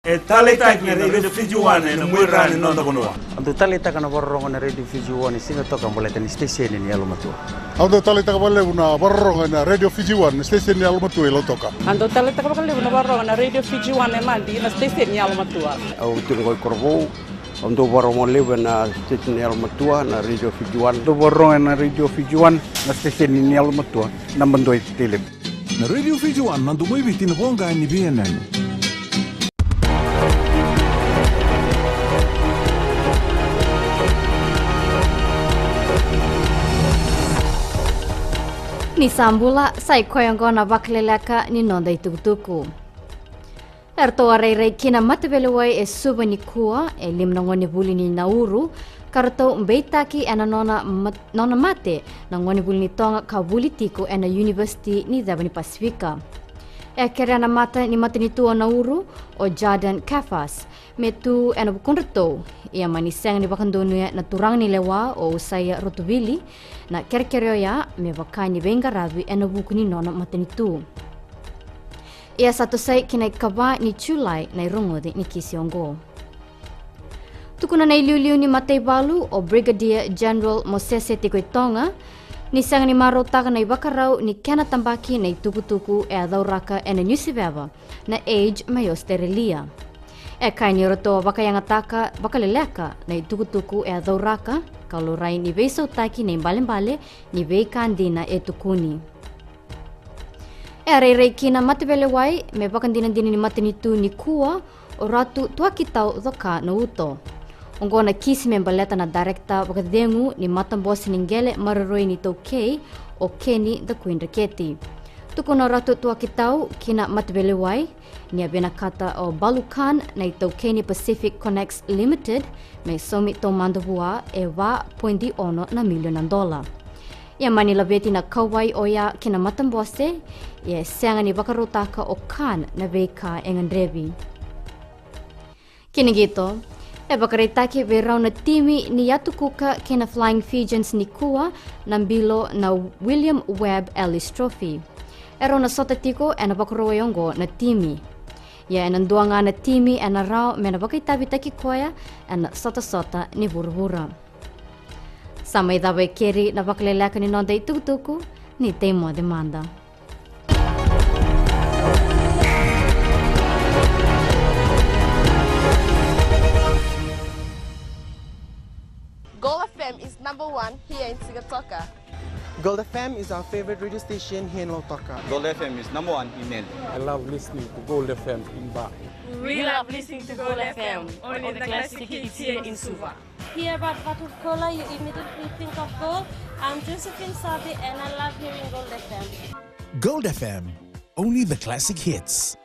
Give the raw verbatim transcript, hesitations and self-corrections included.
E taleitaki na Radio Fiji One ena muira ni noda vanua. Au dau taleitaka na vakarorogo na Radio Fiji One e Sigatoka baleta ni siteseni ni yalomatua. Au dau taleitaka vakalevu na vakarorogo ena Radio Fiji One na siteseni ni yalomatua i Lautoka. Au dau taleitaka vakalevu na vakarorogo na Radio Fiji One e Nadi na siteseni ni yalomatua. Au tiko i Korovou. Au dau vakarorogo levu ena siteseni ni yalomatua na Radio Fiji One. Dau vakarorogo ena Radio Fiji One na siteseni ni yalomatua naba dua e Tailevu. Na Radio Fiji One, na domo i Viti, na voqa ni veiyanuyanu. Ni sa bula, sa i koya oqo na vakaleleka ni noda itukutuku. Eratou a rairai ki na mataveilewai e Suva nikua e lima na gonevuli ni Nauru, ka ratou beitaki ena nona mat-, nona mate na gonevuli ni Toga ka vuli tiko ena Univesiti ni Ceva ni Pasifika. E kerea na mata ni matanitu o Nauru, o Jardin Kaufas, me tu ena vukudratou, ia mani sega ni vakadonuya na turaga ni lewa o Usaia Rotuvili na kerekere oya me vaka ni veiqaravi ena vuku ni nona matanitu. Ia sa tosoi ki na ikava ni Julai na irogoci ni kisi oqo. Tukuna na iliuliu ni mataivalu o Brigadier General Mosese Tikoitoga ni sega ni marautaka na ivakarau ni kena tabaki na itukutuku e a cauraka ena niusiveva na Age mai Ositerelia. E kaya ni ratou a vakayagataka vakaleleka na itukutuku e a cauraka, ka laurai ni veisautaki na ibalebale ni veika dina e tukuni. E a rairai ki na mataveilewai me vakadinadina ni matanitu nikua o Ratu Tuakitau Coka Nauto. Oqo na kisi me baleta na darekita vakacegu ni matabose ni qele maroroi ni iTaukei, o Kenny Dakuidreketi. Tukuna o Ratu Tuakitau ki na mataveilewai ni a vinakata o Balu Khan na iTaukei ni Pacific Connex Limited me saumi taumada vua e va poidi ono na milioni na dola. Ia mani laveti na kauwai oya ki na matabose, ia e sega ni vakarautaka o Khan na veika e gadrevi. Ki na qito, e vakaraitaki vei rau na timi ni Yatu Kuka kei na Flying Fijians nikua na bilo na William Webb Ellis Trophy. E rau na sota tiko ena Vakarauwai oqo na timi. Ia ena dua ga na timi ena rawa me na vakaitavitaki koya ena sotasota ni vuravura. Sa mai cava e keri na vakaleleka ni noda itukutuku, ni tei moce mada. Gold F M is number one here in Sigatoka. Gold F M is our favorite radio station here in Lautoka. Gold F M is number one in Nadi. I love listening to Gold F M in Ba. We love listening to Gold F M, only the classic hits here in Suva. Hear about Vatukoula, you immediately think of gold. I'm Josephine Sabi and I love hearing Gold F M. Gold F M, only the classic hits.